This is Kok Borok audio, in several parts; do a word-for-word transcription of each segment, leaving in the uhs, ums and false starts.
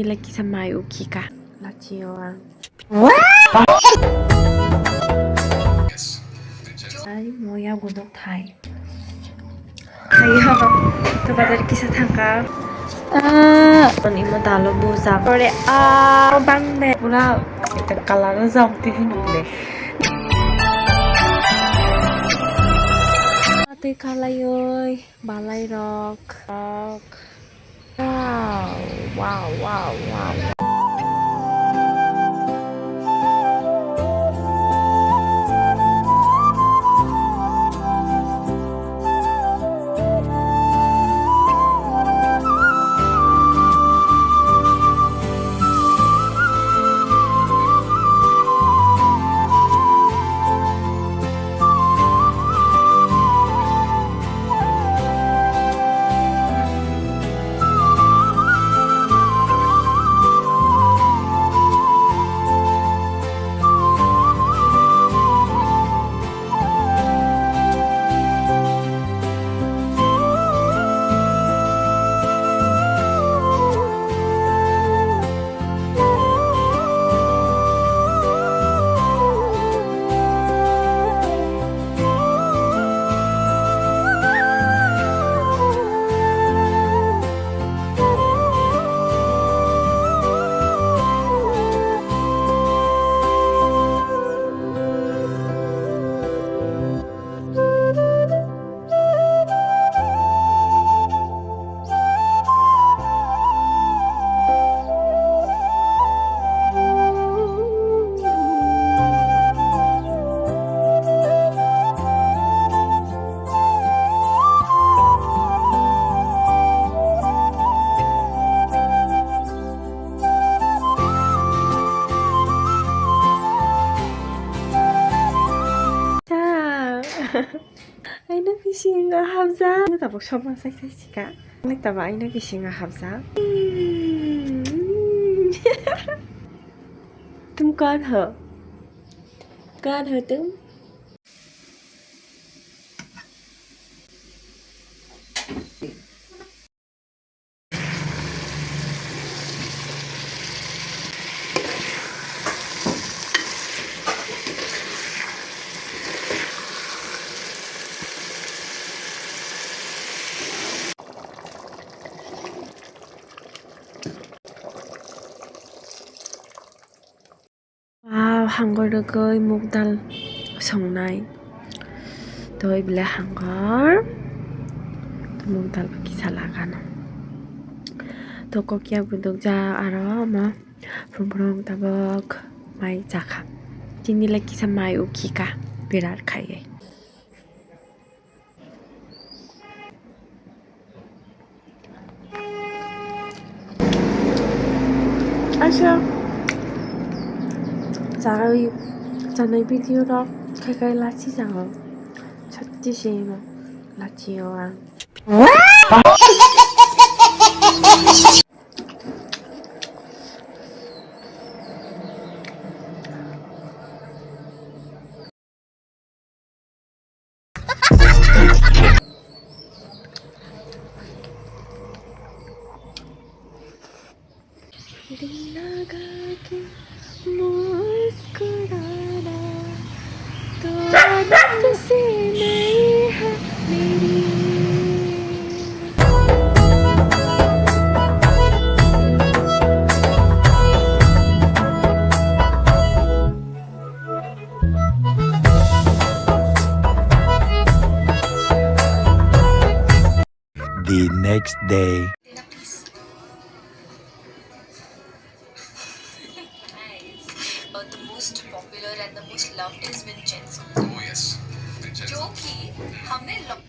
Belai kisa mai ukhika. Lachio ang. Ai, moya godok thai. Ayo, to bazar kisa thangka. Ah, ani mo dalo bujak. Ore, ah, bang de. Pura ekta color jok te hin de. Tei kalai oi, balai rok. Rok. Wow, wow, wow, wow. Aina bisingo habjak. Ano tabuk sokma sai sai sika. Ano tabuk aina bisingo habjak. Tum kar ho? Kar ho tum? Wow, hangor rwgwi muk dal songnai. Tei belai hangor. Muk dal kisa lagano. To kokya budukjak aro omo phungrung tabuk mai chakha. Tini lai kisa mai ukhika birat khaiwi. Acha, chawi chanai video rok khai khai lachi jango. Satti se emo lachi o ang. दिल लगा के मुस्कुराना, तो आदत से नहीं है मेरी। The next day. But the most popular and the most loved is with Gen Z. Oh yes, with Gen Z. जो कि हमने lo-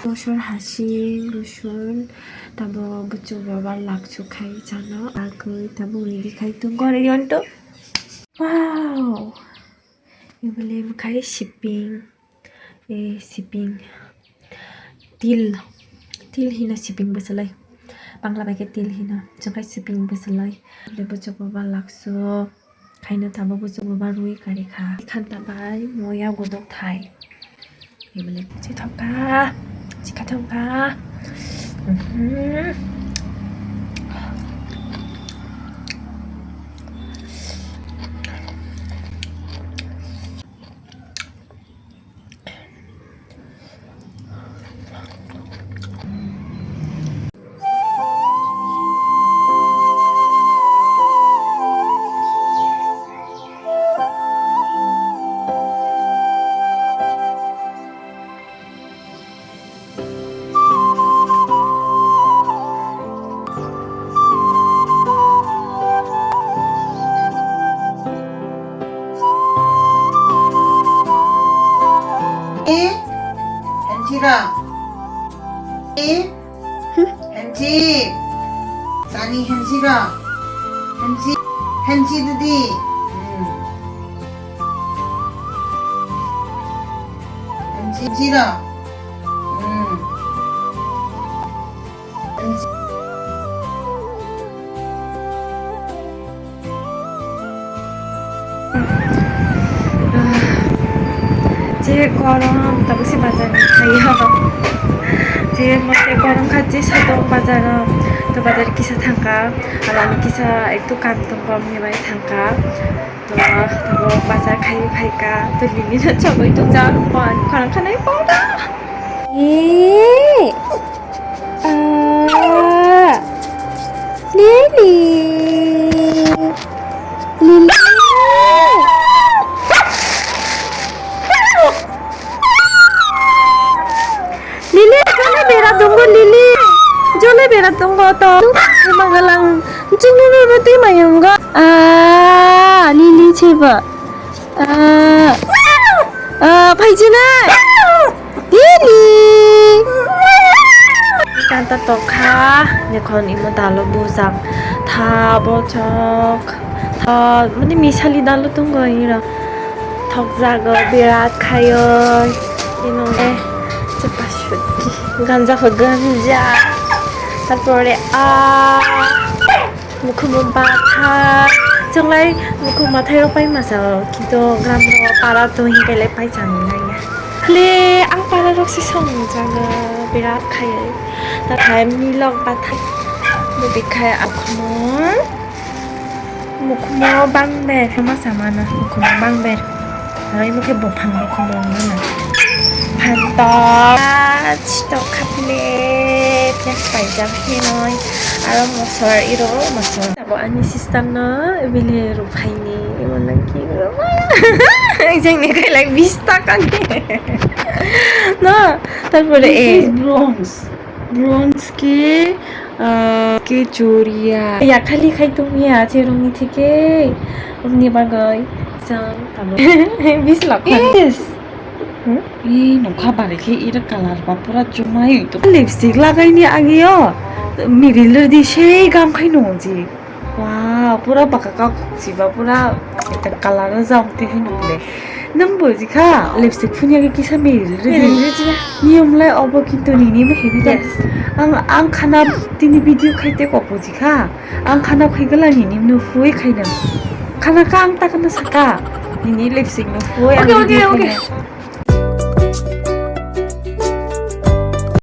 Rosor hasing, rosor, tabo buchuk baba lakchuk khai chano, agwi tabo ready khai tongo, ready onto. Wow! Ibole khai siping. E siping. Til. Til hino siping bwswlwi. Bangla bai khe til hino. Chwng khai siping bwswlwi. Lebu chukbo ba laksu. Khaino tabuk chukbo ba rwi kari kha. Khanta bai moya godok thai. Ibole chithok kha. Chikha thok kha. Mhm. Hemchi. Sani hemchi ro. Hemchi. Hemchi didi. Hmm. Hemchi, hemchi ro. Hmm. Hemchi. Je korom tabuk se bazar ni khayo. Je mote korom kha je satung bazar o. To bazar kisa thangka. Alani kisa ektu kam tong kom ni bai thangka. To tabuk bazar khai phaika. To lini no chogoi tong jak. Pon khorang khanai pon. Ee. Ah, Lily. Lily. Lily, jole bera dungo, Lily. Jole bera dungo to. Magalang. Jingno no twi mayungo. Ah, Lily cheba. Ah, ah, phaijina. Lily. Tanta tokha, nekhon imo dalo bujak. Tha bochok. Tha, mani misali dalo tongo iro. Thokjago birat khayo. Ino, eh, chapa sutki. Ganja pho ganja. Tarpore, ah, Mukhumung batha, chwnglai mukhung bathai rok pai masa o, kintu gram rok para tong hinkai lai pai chang nai ya. Le ang para rok se song jaga birat khai, tathai milok bathai, bubik khai akhumo, mukhumo bang ber, masa mana mukhumo bang ber. Aro imo khe buphang rok mungmano. Phantok, chitok khaple, piyaj paijak hinoi. Aro mosor iro, mosor. Abo ani sister no bini ruphaini, imo nang ki ruma. Jengni khailak bis taka ni. No, tarpore e. This is bronze. Bronze ke, ah, ke choria. Ya khali khai tongya, cherokni theke. Obni bagwi chwng tamo. Bis lakh. Yes. Hmm? Ee, nokha bare khe ira colour ba pura chumai to. Lipstick lagaini agio. Miril rwdi sei gam khai nungji. Wow, pura baka kok siba pura ekta colour rwjak twi hinwi le. Nwng bo jikha lipstick phuniyagwi kisa miril rwdi. Miril rwdi ya. Niyom lai obo kintu nini bo heavy da. Yes. Ang, ang khana tini video khaite kok bo jikha. Ang khana khaigwla nini no phui khaina. Khana ka ang takana saka. Nini lipstick no phui ang. Okay, okay, video okay. Khaina.